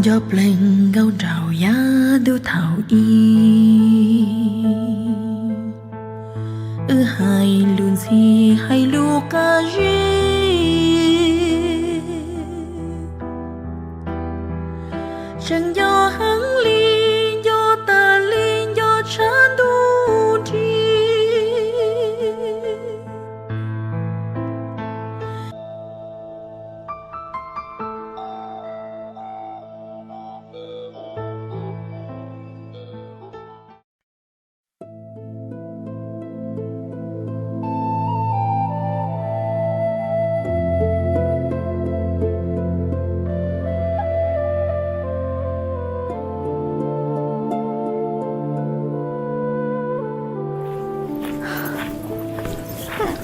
Cov pleeg nkauj nraug yav ntuj thaum ub, wb hais lus ntxhi hais lus qab zib, tseem nco heev li, nco tas li, nco tshaj ntuj nrig.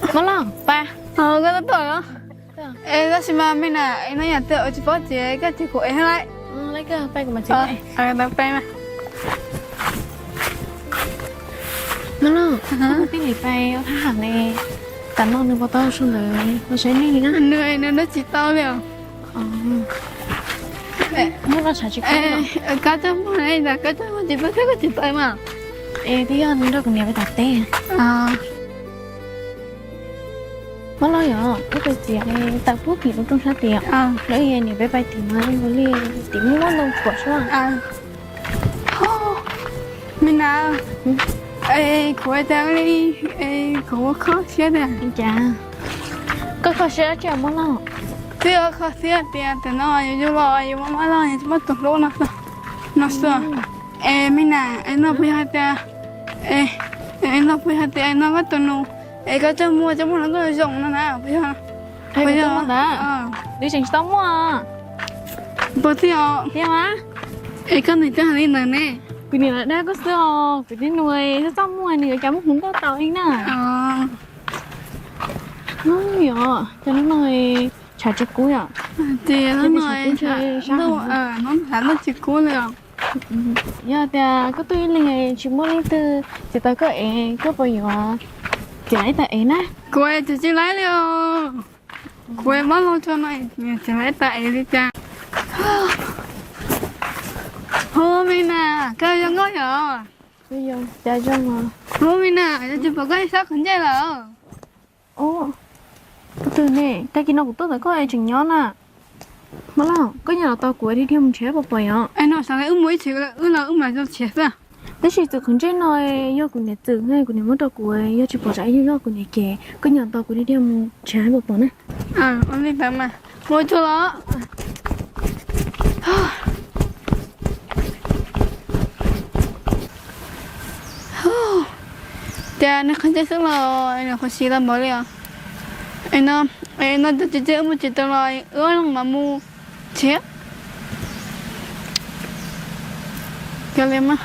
Muab loj, pab. Koj tuaj tuaj los? Es tab sis mas me na, es no yam twg tsis paub ces koj ceg kuv es hab lawm. Muab loj, kuv tij lim pais ua thab ham ne, tam no nws puas tau sau ntawv los saib nej li na? Nws, nws tsis tau li os. Muab loj tshav tsis kub. Koj coj muag, koj coj muag tsis tau thiab koj tsis tau mas. Es twb yog nws nrog kuv niam pais tom teb. Muab loj yog wb pais txiav tawm pub kim rau rooj sab tid, lawv niam peb pais tim mas li tim muaj ntoo phuam sua. Me na, kuv tias li, kuv ua kho siab tias. Cas? Koj kho siab dab tsi Muab Lauj? Twb ua kho siab tias tam no yus yug los yus muaj Muab Lauj, yus tsis muaj tus hlub no xwb. Es me na, es no puas yog hais tias, es no puas yog hais tias no koj tus nus, es koj coj muag coj muag no koj zoo no na, puas yog? Puas yog ntawd? Nws tseem tsis tau muaj. Puas tij os? Tiag mas. Es koj niam twb hais li ntawd ne. Kuv niam lam dag koj xwb os, kuv tij nus txaj muag nws yuav cas muaj hmoov nkauj tau li na. Yog, cas hnub no tshav tsis kub yom? Ces hnub no tshav tsis kub li os. Yog tias koj tuaj ib leeg tsis muaj leej twg txiav tau koj ev, koj puas yuav txiav laib tau ev na? Kuv txiav tsis laib li os. Kuv Muab Lauj tso no txiav laib tau ev li cas? Hu me na, koj zoo nkauj yom? Hu me na, yog tsis pom koj ib sab qhov ncej lawm. Tus ne, tag kis no kuv tuaj ntawm koj es tseem nyob na. Muab Lauj, koj nyiam los tos kuv dhia dhia mus nrhiav puas pom yom? Es no sawv daws wb mus ib txhis, wb los wb mam zoo tshiav xwb. Tab sis txwm qhov ntsej no yog kuv niam txwm, kuv niam muab rau kuv, yog tsis pom tsam yog yog kuv niam ces koj nyiam tos kuv dhia dhia mus nrhiav puas pom na. Ua li ntawd mas, mus tsuag los. Cas nws qhov ntsej xwb los nws qhuav siv tau npaum li os. No, no cov tsis txij wb mus tsis tau los wb ob leeg mam mus thiab. Cov li mas.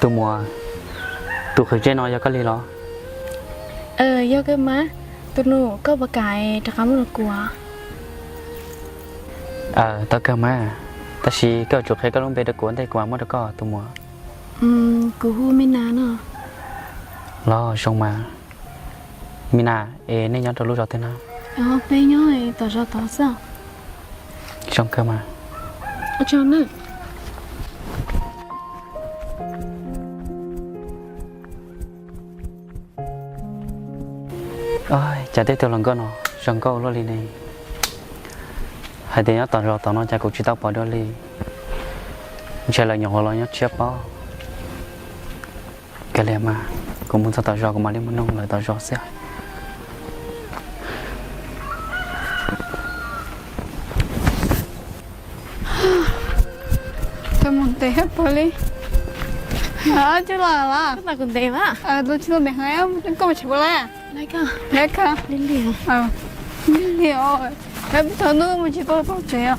Tus muam, tus qhov ntsej no yog koj li los? Yog kawg mas, tus nus koj puas kam rov qab muab rau kuv? Tau kawg mas, tab sis koj yuav tsum qhia koj lub npe rau kuv ua ntej kuv mam muab rau koj tus muam. Kuv hu Me Nas no. Los zoo mas. Me Nas, es nej nyob rau lub zos twg na? Peb nyob tom zos tod xwb. Zoo kawg mas. Cas tej tug hluas nkauj no zoo nkauj luaj li ne? Hais tias nyob tom zos tom no cas kuv tsis tau pom dua li. Ntshe lawv nyuam qhuav los nyob tshiab pob. Kav liam mas, kuv mus txog tom zos kuv mam li mus noog lawv tom zos xwb. Tau mus ntev thiab pog li. Coj los los. Koj tau kuv ntev mas. Tsis tau ntev heev, koj mus tsev puas lawm? Lawm koj. Li li os. Peb tau hnub mus tsis tau txog tsev os.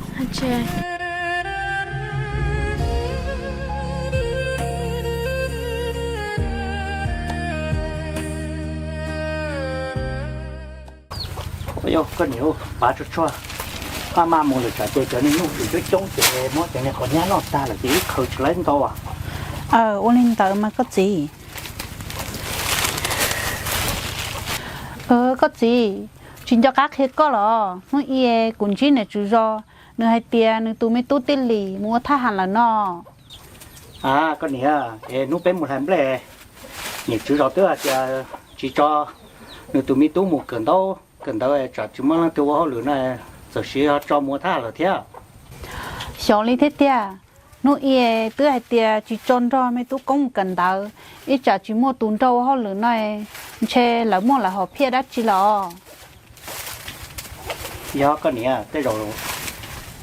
Yog koj niam pav tsuag tsuag, koj maj mus lawm tsam ces cov niag nyuj twm coob coob ces muab cov niag qos nyab noj tag lawm ces ib qhaws tsis laib ntau. Ua li ntawd mas koj txiv. Koj txiv, tsis nco qab qhia koj los, hnub ib kuv ntsib niam tswv zos, nws hais tias nws tus me tub Tej Lis mus ua thab ham lawm no. A, koj niam, es hnub peb mus hlais nplej, niam tswv zos twb hais tias tsis tso nws tus me tub mus kawm ntaub kawm ntawv tsam tsis muaj leej twg ua hauj lwm no, txawm siv tso mus ua thab ham lawm thiab. Xyov li thiab tiag, hnub ib twb hais tias tsis tso nrog me tub Koob mus kawm ntawv, ib tsam tsis muaj tus nrog ua hauj lwm no, ntshe lawv muaj lawv hom phiaj dab tsi los. Yog koj niam, tej zaum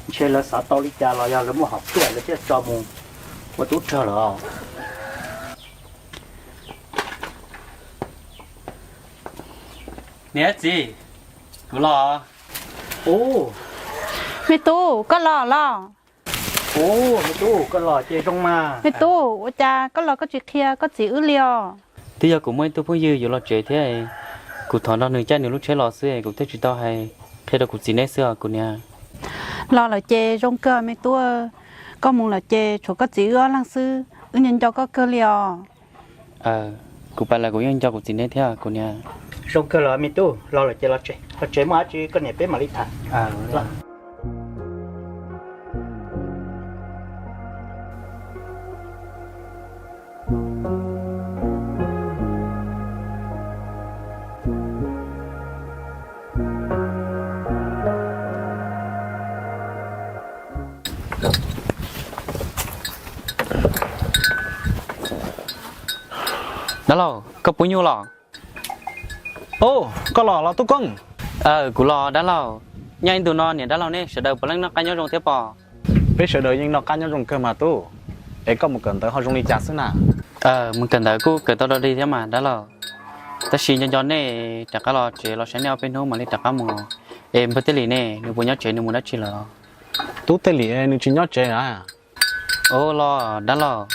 ntshe lawv xav tau li cas los yog lawv muaj hom phiaj lawv thiaj tso mus ua tub rog lawm. Niam txiv, kuv los. Ub, me tub, koj los los? Ub, me tub, koj los ces zoo mas. Me tub, ua cas koj los koj tsis qhia koj txiv wb li os? Twb yog kuv muaj ib tug phooj ywg yuav los tsev thiab, kuv thov nrog nws caij nws lub tsheb los xwb, kuv thiaj tsis tau hais qhia rau kuv txiv neb xwb os kuv niam. Los lawm ces zoo kawg me tub, koj mus lawm ces tshuav koj txiv wb ob leeg xwb, wb nco nco koj kawg li os. Kuv pais lawm kuv yeej nco kuv txiv neb thiab kuv niam. Zoo kawg los me tub, los lawm ces los tsev, los tsev muaj dab tsi koj niam peb mam li tham. Dab laug, koj pub nyuj los? Koj los los tub Koob? Kuv los dab laug. Nyob ib ntus no niam dab laug neb sawv daws puav leej noj qab nyob zoo thiab pom? Peb sawv daws yeej noj qab nyob zoo kawg mas tub. Es koj mus kawm ntawv ho zoo li cas xwb na? Mus kawm ntawv kuj kawm tau dog dig thiab mas dab laug. Tab sis nco nco nej rov qab los tsev los saib nej ob peb hnub mam li rov qab mus. Es npawg Tej Lis ne, nws puas nyob tsev nws mus dab tsi lawm? Tub Tej Lis nws tsis nyob tsev na. Ua los dab laug,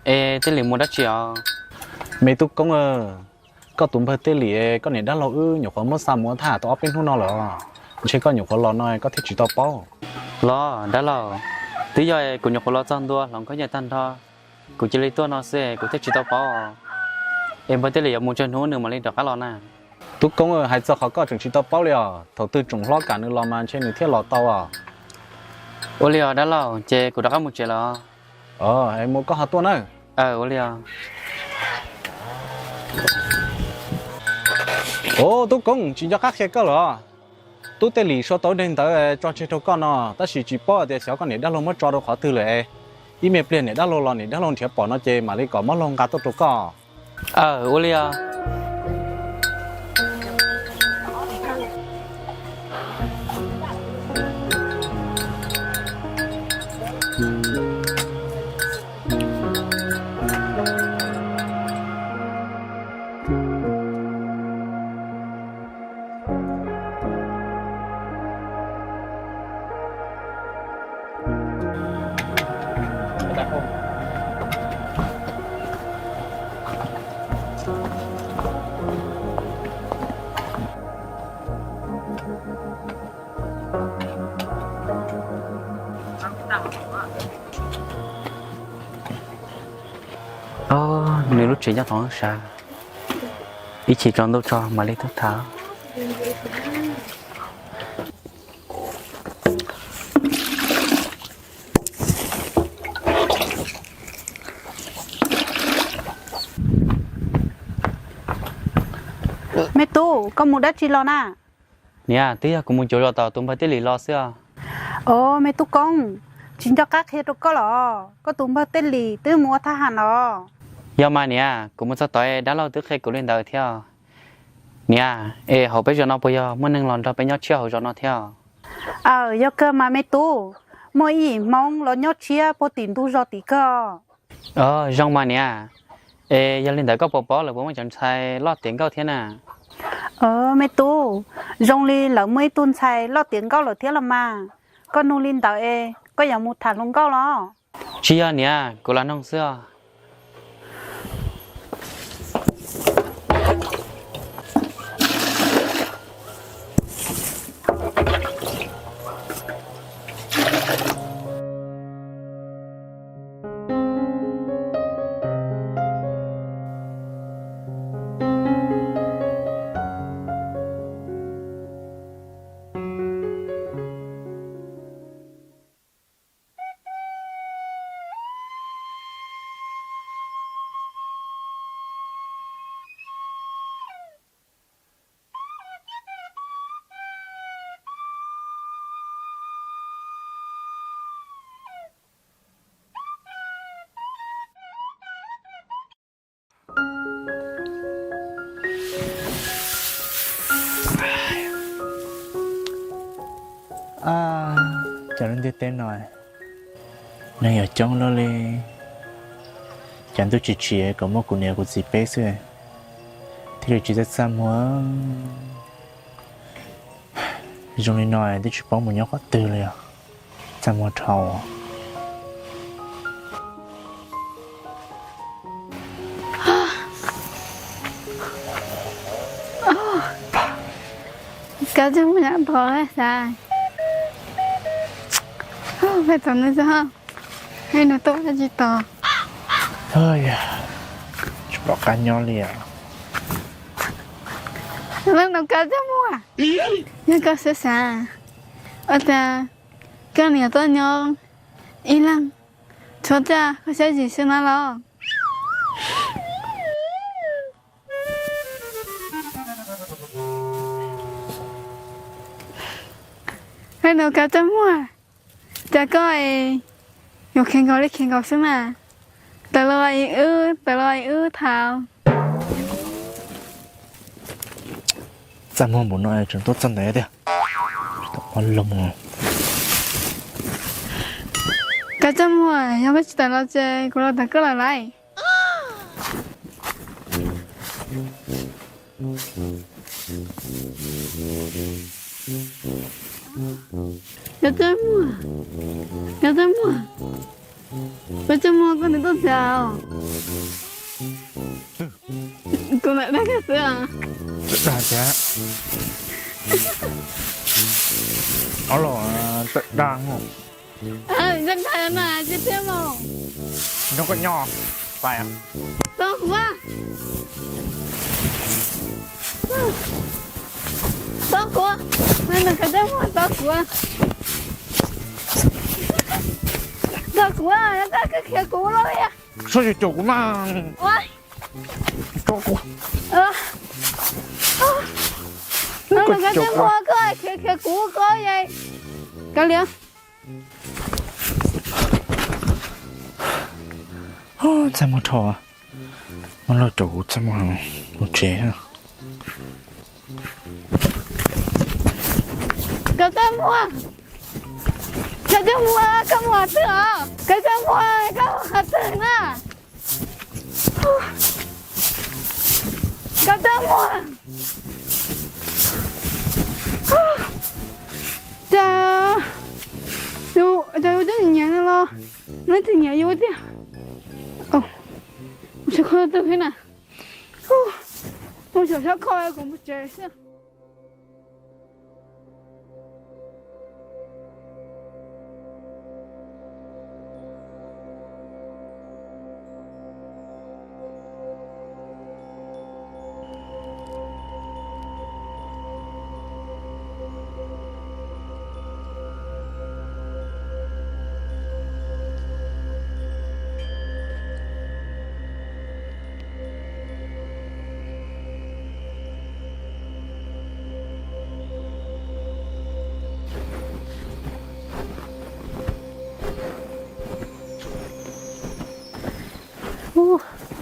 es Tej Lis mus dab tsi os? Me tub Koob, koj tus npawg Tej Lis, koj niam dab laug wb nyuam qhuav muab xa mus ua thab ham tau ob peb hnub no lawm os. Ntshe koj nyuam qhuav los no koj thiaj tsis tau paub. Los dab laug, twb yog kuv nyuam qhuav los txog ntua hloov khaub ncaws tag nrho, kuv cia li tuaj no xwb kuv thiaj tsis tau paub. Es npawg Tej Lis yuav mus tsawg hnub nws mam li rov qab los na? Tub Koob, hais txog qhov koj tseem tsis tau paub li os, thaum twg tsoom hlob kam nws los mas ntshe nws thiaj los tau os. Ua li os dab laug, ces kuv rov qab mus tsev lawm os. Mus koj ho tuaj nawb. Ua li os. Ub, tub Koob, tsis nco qab qhia koj lawm os. Tub Tej Lis sau tau daim ntawv tso tseg rau koj no, tab sis tsis paub tias xyov koj niam dab laug muab tso rau qhov twg lawm. Ib me pliag niam dab laug los niam dab laug nrhiav pom no ces mam li kom muab laug nqa tuaj rau koj. Ua li os. Nws lub tsev nyob tod sas, ib chim tsaus ntuj tso mam li tuaj tham. Me tub, koj mus dab tsi los na? Niam, twb yog kuv mus cuav zos tom tus npawg Tej Lis los xwb os. Os, me tub Koob, tsis nco qab qhia rau koj los, koj tus npawg Tej Lis twb mus ua thab ham los? Yog mas niam, kuv mus txog tod dab laug twb qhia kuv li ntawd thiab. Niam, es hauv peb zos no puas yog muaj neeg los nrog peb nyob tshiab hauv zos no thiab? Aw, yog kawg mas me tub, muaj ib yim Hmoob los nyob tshiab puag tim ntug zos tim kawg. Zoo mas niam. Es yog li ntawd koj puas paub lawv puas muaj cov ntxhais loj tiav nkauj thiab na? Me tub, zoo li lawv muaj ib tug ntxhais loj tiav nkauj lawm thiab los mas. Koj nug li ntawd es koj yuav mus tham hluas nkauj los? Tsis yog niam, kuv los noog xwb os. Cov lub ntiaj teb no neeg yuav coob luaj li, cas ntuj tsis tsim kom muaj kuv niam kuv txiv peb xwb, thiaj li tsis txaj txaj muag. Zoo li no twb tsis paub mus nyob qhov twg li os. Txaj muag dhau. Koj txaj muag nyob tod xav, peb txog no xwb, hais nws tuaj tsis tod. Tsis pom qab nyob li os. Leej nus koj txaj muag, yog koj xav xav, ua cas koj niam tuaj nyob ib leeg, tshuav txaj koj xyov zim xwb na los? Leej nus koj txaj muag, cas koj yuav kheev nkaus li kheev nkaus xwb mas. Tawm los ib wb, tawm los ib wb tham. Txaj muag npaum no tseem tuaj txog ntawd tiag. Koj txaj muag, yog koj tsis tawm los ces kuv los tawm koj lawm lauj. Koj txaj muag, koj txaj muag, koj txaj muag, koj nws tuaj txog. Kuv ntawm dag koj xwb os. Dag thiab. Ob los tawm dag. Dag na, tsis thiab los. Nrog koj nyob, pais. Tos kuv. Tos kuv. Nws khav txaj muag tos kuv. Tos kuv, koj khiav kuv los. Soj cuag kuv mas. Tos kuv. Nws khav txaj muag koj khiav khiav kuv koj. Kav liam. Txaj muag dhau, muab luag caum kuv txaj muag mus tsev. Koj txaj muag, koj txaj muag, koj mus qhov twg os? Koj txaj muag, koj mus qhov twg na? Koj txaj muag, cas yus cov nyiam no los nws tsis nyiam yus tiag. Mus xyov kho twg thiab na. Mus xyov xyov kho kuv mus tsev xwb.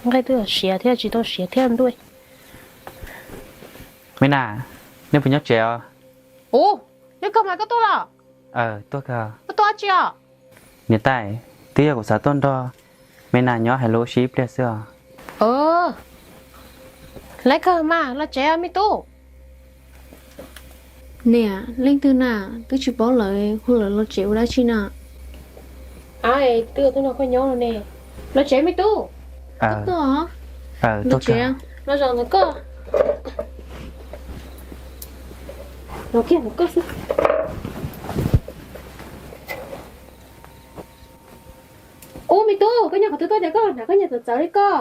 Nqaij twb siav thiab tsis tau siav thiab ntuj. Me na, nej puas nyob tsev os? Ub, yog koj mas koj tuaj los? Tuaj kawg. Koj tuaj dab tsi os? Niam tais, twb yog kuv xav tuaj nrog Me Nas nyob hais lus ua si ib pliag xwb os. Lawv kawg mas, los tsev os me tub. Niam, leej twg na? Twb tsis paub lawv, hu lawv los tsev ua dab tsi na? Twb ua tub no koj nyob no ne. Los tsev me tub. Tuaj, los zaum ntawm koj. Los kiag ntawm koj xwb. Ub me tub, koj nyob qhov twg tuaj cas koj hnav koj niag txawv txawv li koj?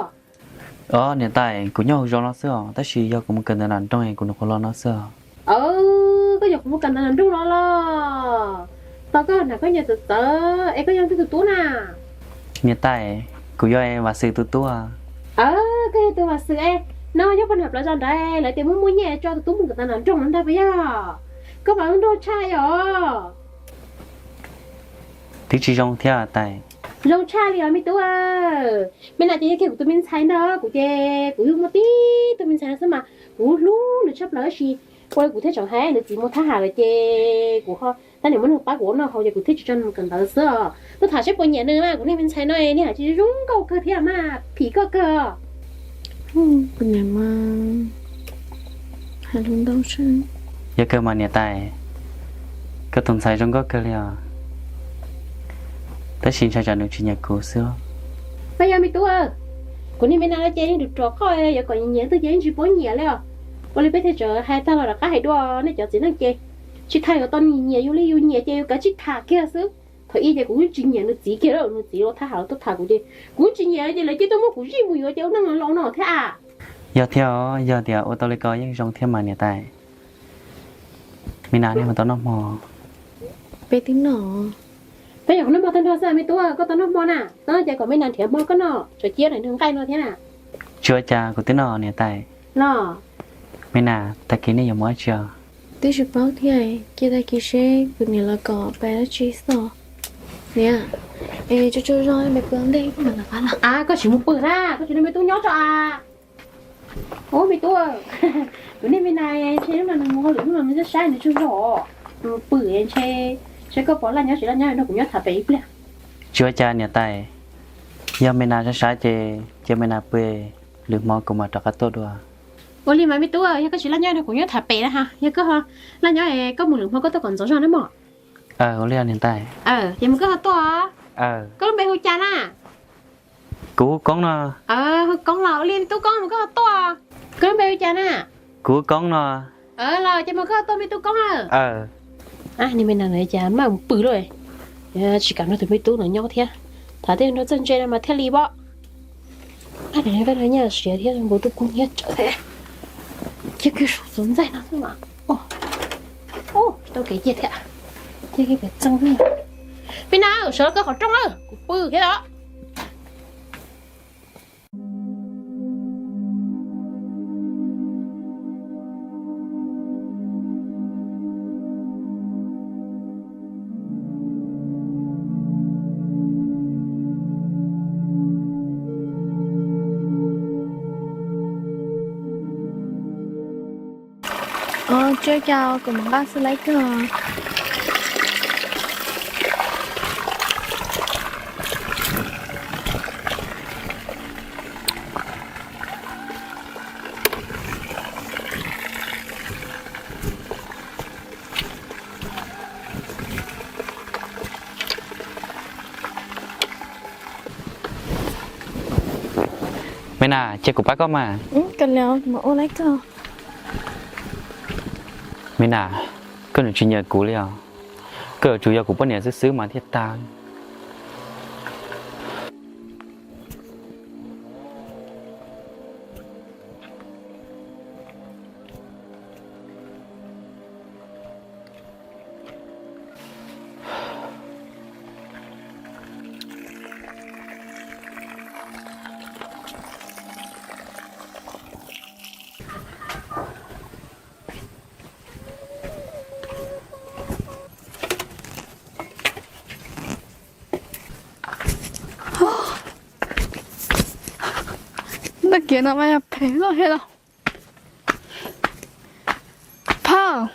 Os niam tais, kuv nyob hauv zos no xwb os, tab sis yog kuv mus kawm ntawv nram nroog es kuv nyuam qhuav los no xwb os. Koj nyuam qhuav mus kawm ntawv nram nroog no los? Tos koj hnav koj niag txawv txawv es koj yog leej twg tus tub na? Niam tais, kuv yog Vam Xwm tus tub. Koj yog tus Vam Xwm es, no nyob puag nram plawv zos nrad lawv tias muaj muaj nyiaj tso tus tub mus kawm ntawv nram nroog no ntag puas yog? Koj mas lub nraug tshaj li os. Twb tsis zoo thiab tais. Zoo tshaj li os me tub. Me Nas ces yog kiag kuv tus me ntxhais ntag, kuv ces kuv yeej muaj tib tug me ntxhais no xwb mas kuv hlub nws tshaj plaws tab sis ua li kuv thiaj tseem hais nws txiv mus thab ham lawm ces kuv ho tab nim muab nws pab kuv ua noj haus ces kuv thiaj tsis tso nws mus kawm ntawv xwb os. Tuaj tham seb puas nyiam nws mas kuv niag me ntxhais no niag hais tsis zoo nkauj kawg thiab mas phim koj kawg. Kuv niam mas hais lus ntau tshaj. Yog kawg mas niam tais, koj tus ntxhais zoo nkauj kawg li os. Tab sis ntshai tsam nws tsis nyiam kuv xwb. Koj yog me tub, kuv niag me Nas no ces yeej rov qoj, yuav kom nyiam twg ces yeej tsis paub nyiam li os. Ua li peb thiaj tseem hais tag los rov qab hais dua, nej cov txiv neej ces tsis tas yuav tau nyiam yus li, yus nyiam ces yus kav tsij tham kiag xwb. Thaum ub ces kuv yeej tsis nyiam nws txiv kiag, nws txiv los thab ham los tuaj tham kuv ces kuv yeej tsis nyiam ces lawv cia tuaj muab kuv zij mus yuav ces ua neej los no thiab. Yog thiab os, yog tias ua tau li ko yeej zoo thiab mas niam tais. Me Nas, nej mus tau noj hmo? Peb twb noj. Peb nyuam qhuav noj hmo tag nrho xwb me tub, koj tau noj hmo na? Tau noj ces kom me Nas nrhiav hmo koj noj, tsam cia daim nqaij no thiab na. Tsis ua cas, kuv twb noj niam tais. Los, me Nas, tag kis nej yuav mus dab tsi os? Twb tsis paub thiab, cia tag kis seb kuv niam los kom pais dab tsi xwb. Niam, es tsaug tsaug zog me pw ntej koj mam rov qab los. Koj tsis mus pw na, koj tsis nrog me tub nyob tso a. Ub me tub, kuv niag me Nas ntshe hnub no nws mus hauj lwm, hnub no nws saib saib nws tsaug zog, nws mus pw ntshe, seb koj puas laj nyob tsis laj nyob nrog kuv nyob tham pem ib pliag. Tsis ua cas niam tais, yog me Nas saib saib ces cia me Nas pw, lwm hmo kuv mam rov qab tuaj dua. Ua li mas me tub, yog koj tsis laj nyob nrog kuv nyob tham pem na ha, yog koj laj nyob es koj mus lwm hmo koj tuaj kom ntxov zog na mog. Ua li niam tais. Ces mus koj ho tuaj. Koj lub npe hu cas na? Kuv hu Koob no. Hu Koob los ua li me tub Koob, mus koj ho tuaj. Koj lub npe hu cas na? Kuv hu Koob no. Los ces mus koj ho tuaj me tub Koob na. Niag me Nas no cas maj mus pw lawm, tsis kam nrog tus me tub no nyob thiab. Tham tej nrog txawj ntse no mas thiaj li pom. Vaj no nyaj siav thiab npau tuj kub hnyiab tsawv thiab. Cia kiag saum txuas ntxaij no xwb mas. Tsis tau kev cia thiab. Cia kiag pem txeeg. Me Nas, sawv los kaw qhov rooj na, kuv pw thiab os. Tsis ua cas, kuv mam nqa xwb lawm kawg. Me Nas, cia kuv pab koj mas. Me Nas, koj nws tsis nyiam kuv li os. Koj yuav tsum yog kuv poj niam xwb xwb mas thiaj tag. Ntawm kiag no mas yog phem loj thiab los. Phauj,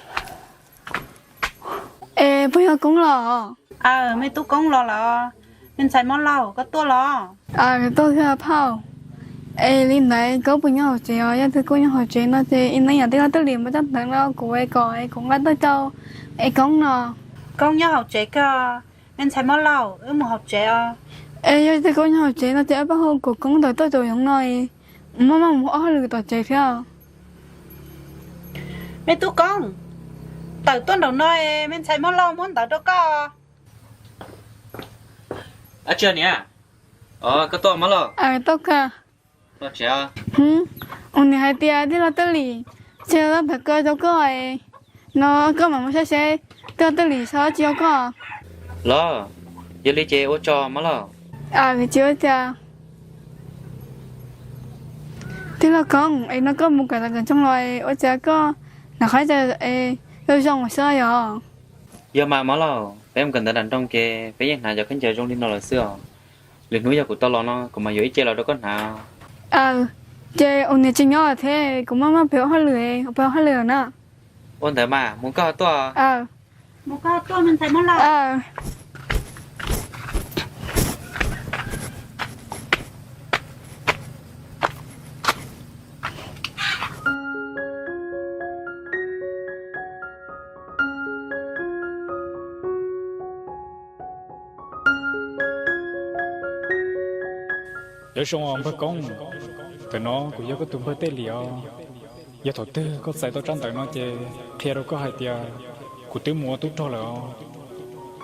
es puas yog Koob los? Aw, me tub Koob los los. Me ntxhais Mab Laus, koj tuaj los? Tuaj thiab phauj. Es li ntawd koj puas nyob hauv tsev os? Yog tias koj nyob hauv tsev no ces ib hnub yam tij laug Twj Lis muab coj ntawv no kuv es kom es kuv nqa tuaj rau es Koob no. Koob nyob hauv tsev kawg. Me ntxhais Mab Laus, wb mus hauv tsev os. Es yog tias koj nyob hauv tsev no ces wb pab hu kom Koob ntawd tuaj rau yoov no es muab maj mus ua hauj lwm tom tsev thiab. Me tub Koob, tawm tuaj nraum no es me ntxhais Mab Laus muab ntawv rau koj. Ab tsi niam, koj tuaj Mab Laus? Tuaj kawg. Ua niam hais tias tij laug Twj Lis tseg tau ntawv ko rau koj no, koj mam mus saib seb tij laug Twj Lis sau dab tsi rau koj. Los, yog li ces ua tsaug Mab Laus. Tsis ua cas. Tij laug Koob, es no koj mus kawm ntawv nram nroog los ua cas koj hnav qhov ncauj zoo zoo xwb yog? Yog mas Mab Laus, peb mus kawm ntawv nram nroog ces peb yeej hnav cov khaub ncaws zoo li no lawm xwb os. Lwm hnub yog kuv tau los no kuv mam yuav ib ce los rau koj hnav. Ces ua niam tsis nyob thiab, kuv maj maj pem ua hauj lwm, pem ua hauj lwm na. Ua ntawd mas mus koj ho tuaj. Nyob zoo os npawg Koob, ntawm no kuv yog koj tus npawg Tej Lis os. Yog thaum twg koj txais tau tsab ntawv no ces qhia rau koj hais tias kuv twb mus ua tub rog lawm os.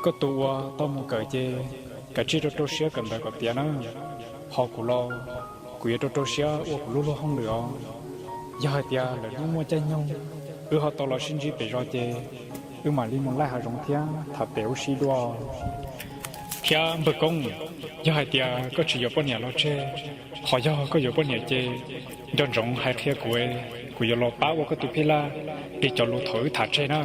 Koj tus uas tau mus kawm ces kav tsij rau rau siab kawm ntawv kom tiav na. Ho kuv los kuv yuav rau rau siab ua kuv lub luag hauj lwm os. Yog hais tias lwm hnub muaj caij nyoog wb ho tau los sib ntsib pem zos ces wb mam li mus laij hav zoov thiab tham pem ua si dua. Thiab npawg Koob, yog hais tias koj tsis yuav poj niam los tseg, ho yog koj yuav poj niam ces nco ntsoov hais qhia kuv, kuv yuav los pab ua koj tus phij laj li cov lus thaum wb tham tseg na.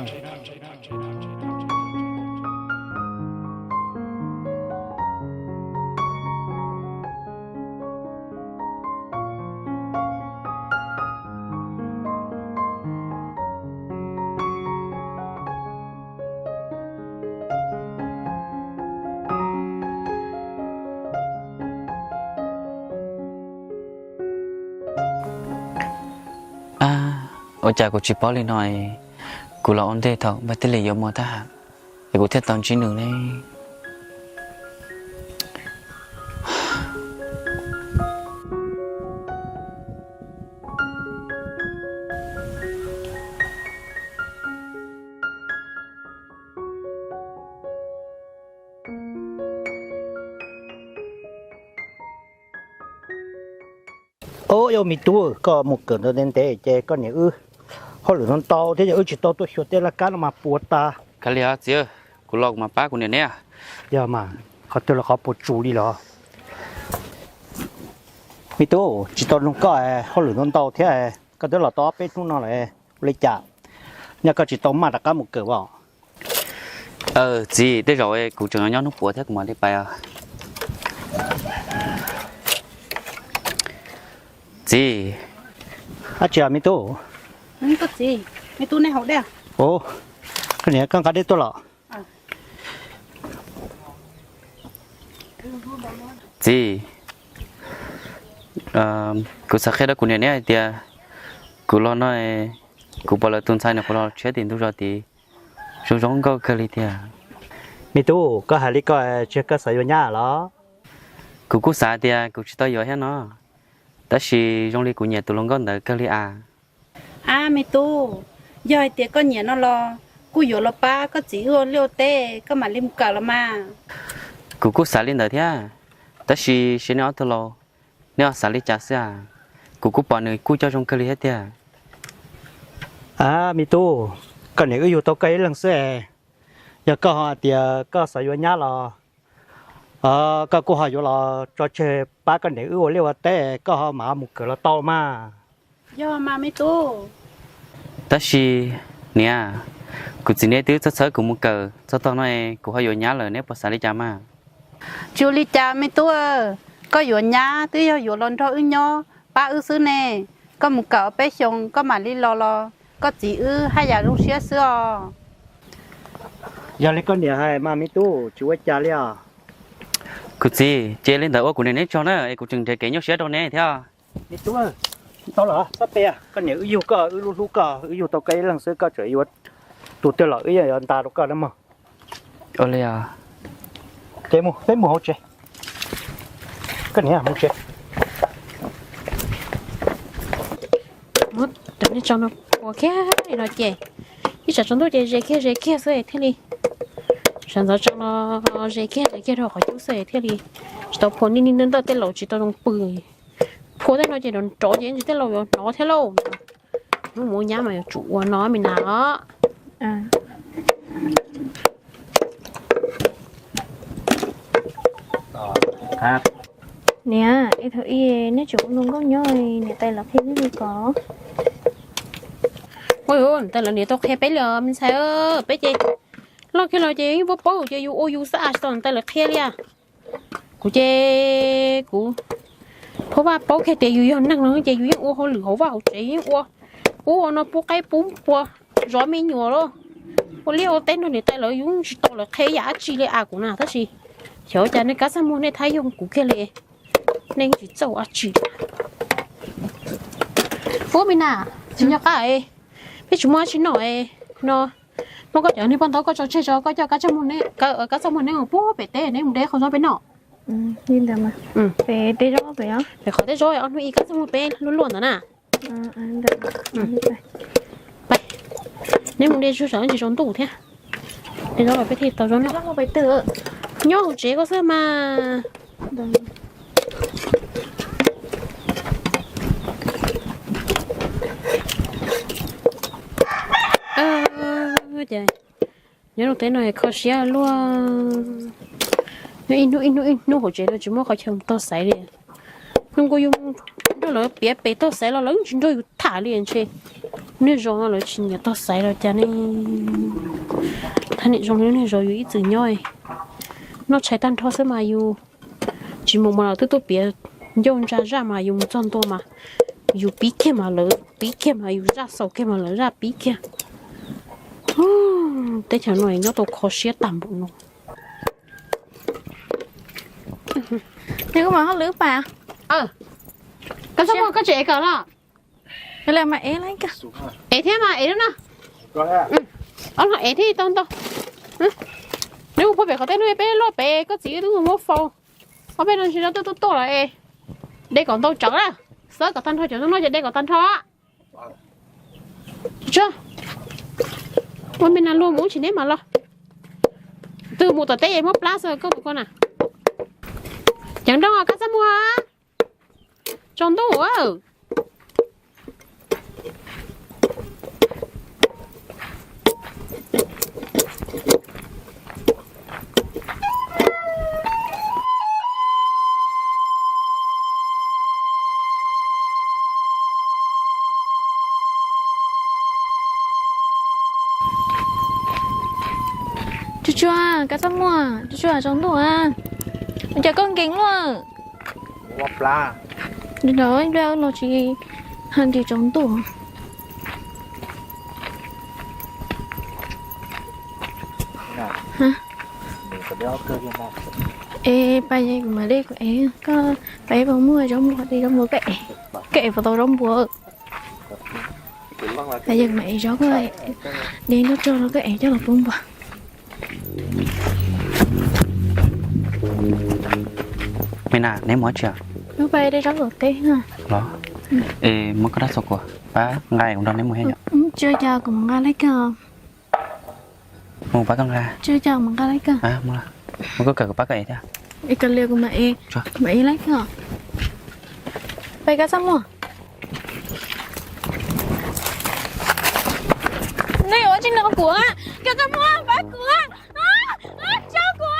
Ua cas kuv tsis paub li no, kuv los ua ntej thaum npawg Tej Lis yuav mus tab, es kuv thiaj tau ntsib nws ne. Ob, yog me tub, koj mus kawm ntawv ntev ntev ces koj niam wb hauj lwm ntau ntau thiab, yog wb tsis tau tuaj xyuas tej laj kab no mas puas tas. Kav liam txiv, kuv los kuv mam pab kuv niam neb. Yog mas, qhov twg los qhov puas tsus li los. Me tub, tsis tau nug koj, hauj lwm ntau ntau thiab, koj twb los tau ob peb hnub no lawm, ua li cas nyob koj tsis tau maj rov qab mus kawm os? Txiv, tej zaum kuv tseem nyob hnub puav thiab kuv mam li pais os. Txiv. Dab tsi me tub? Txiv, me tub, nej haus dej. Koj niam, koj nqa dej tuaj los? Txiv, kuv xav qhia rau kuv niam neb hais tias kuv los no, kuv pom lawv tus ntxhais nws qhuav los tshiab tim ntug zos tid, zoo zoo nkauj kawg li tiag. Me tub, koj hais li ko tsis yog koj xav yuav nyab los? Kuv kuj xav tias kuv tsis tau yuav thiab no, tab sis zoo li kuv nyiam tus hluas nkauj ntawd kawg li as. Ab me tub, yog hais tias koj nyiam no los kuj yuav los pab koj txiv wb ua liaj ua teb, koj mam li mus kawm los mas. Kuv kuj xav li ntawd thiab, tab sis seb neb ob tug laus neb ho xav li cas xwb as. Kuv kuj pom nws kuj coj zoo kawg li thiab tiag. Ab me tub, koj niam wb yug tau koj ib leeg xwb es, yog koj ho hais tias koj xav yuav nyab los koj kuj ho yuav los tso tseg pab koj niam wb ua liaj ua teb, koj ho mam mus kawm los tau mas. Yog mas me tub. Tab sis niam, kuv txiv neb twb txhawb txhawb kuv mus kawm txog tog no, kuv ho yuav nyab lawm neb puas xav li cas mas? Tsis ua li cas me tub, koj yuav nyab twb yog yuav los nrog wb nyob pab wb xwb ne. Koj mus kawm ob peb xyoos koj mam li los los koj txiv wb haj yam zoo siab xwb os. Yog li koj niam hais mas me tub, tsis ua cas li os. Kuv txiv, ces li ntawd ua kuv niam neb tsaug na, es kuv tseem nrhiav kev nyuaj siab rau neb thiab. Me tub, tau los txhob pe, koj niam wb yug koj, wb hlub hlub koj, wb yug tau koj ib leeg xwb, koj tseem yuav tus twg los wb yeej yuav nta rau koj na mog. Ua li os. Ces mus, peb mus hauv tsev. Koj niam mus tsev. Muab cov niag tso no ua kiag li no ces ib tsam tsaus ntuj ces ze kiag ze kiag xwb thiaj li, sawv ntxov tso no ze kiag ze kiag rau qhov cub xwb thiaj li tsis tau phua. Niaj hnub ntawd tej laus tsis tau zoo pw, phua tej no ces nrov nrov ces tej laus yuav hnov thiab lauj. Hnub mus nyab mas yuav tsum ua no me nas os. Niam, es thaum ub neb tseem ua nkauj nyob, niam tais lawv qhia neb li ko? Ua, niam tais lawv niam tau qhia peb li os me ntxhais. Peb ces loj kiag los ces yeej paub paub ces yus ua yus xwb, tsis tau niam tais lawv qhia li. Kuv ces kuv pheej paub kiag tias yus yog neeg no ces yus yeej ua hauj lwm hauv vaj hauv tsev, yeej ua ub ua no, pub qaib pub npua, zov me nyuam los ua liaj ua teb nrog niam tais lawv, yus tsis tau lawv qhia ib yam dab tsi li as kuv na. Tab sis xyov ua cas nej kab txaj muag nej thab yoog kuv kiag li, nej tsis txawj ua dab tsi. Ub me nas, tsis nco qab, peb tsis muaj dab tsi noj no, muab koj cov niag paj ntaub koj tso tseg tso, koj coj kab txaj muag neb, kab txaj muag neb mus pub pem teb, neb mus de qhov zob peb noj. Pem qhov teb zob ob hnub ib kab txaj muag peb luaj luaj ntawd na. Neb mus de tsuag tsaus tsis tsaus ntuj thiab, de zaub los peb thiaj tau zaub noj. Nyob hauv tsev koj xwb mas. Nyob rau teb no kho siab luaj. Nyob ib hnub ib hnub ib hnub hauv tsev no tsis muaj qhov chaw mus tog xaiv li. Hnub nkaus yus nrog lawv piav pem tog xaiv los lawv tsis nrog yus tham li ntshe. Niag zos no lawv tsis nyiam tog xaiv los cas ne. Thaj niam zoo li niag zos yus ib txwm nyob, noj tshais tag nrho xwb mas yus tsis mus mas lawv twb tuaj piav ncauj ntsa zaj mas yus mus txog ntua mas yus pib kiag mas lawv pib kiag mas yus zaj xaus kiag mas lawv zaj pib kiag. Teb chaws no nyob tau kho siab tag npaum no. Koj tsis ev kom los? Ev thiab mas ev no. Ob no ev thiab tau ntau. Neb mus phua pem qhov teb no peb luaj pem koj txiv twb mus muab faus. Ob peb no tsis tau tuaj tuaj los es de kom ntau tsawv na. Xawb kom tag nrho cov no ces de kom tag nrho. Tsuag, ua me nas luag mus ub tsis neb mam los. Twg mus tom teb es muab plab xwb koj tus ko na. Ceev nrooj kab txaj muag, tsaus ntuj. Tsuag tsuag, kab txaj muag, tsuag tsuag, tsaus ntuj. Cas koj nkees luaj? Los tsis hais tias tsaus ntuj. Es pais kuv mam de kuv ev, koj pais puas muaj zaub npua, de zaub npua koj ev, koj ev puas tau zaub npua. Yog kuv mam ev zaub, koj de nrog rau koj ev coj los pub npua. Me na, neb mus dab tsi? Wb pais de zaub tom teb los. Es muab koj rab xaus kuv, pab nqa kuv nrog neb mus thiab yom. Tsis ua cas, kuv mus nqa laij kawg. Mus pab koj nqa. Tsis ua cas, mus nqa laij kawg. Muab koj kawm kuv pab koj ev thiab. Es kawg li kuv mam ev, kuv mam ev laij kawg. Pais kab txaj muag. Nej ua tsi no kuv, kab txaj muag pab kuv, tso kuv,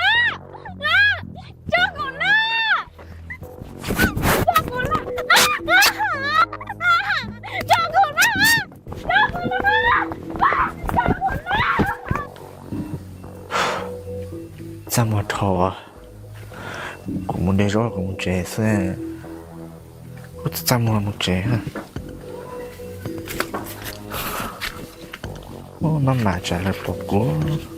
tso kuv na, tso kuv na, tso kuv na, tso kuv na, tso kuv na. Txaj muag dhau, kuv mus de zaub kuv mus tsev xwb. Kuv txaj muag mus tsev. Maj mam tsam lawv pom kuv.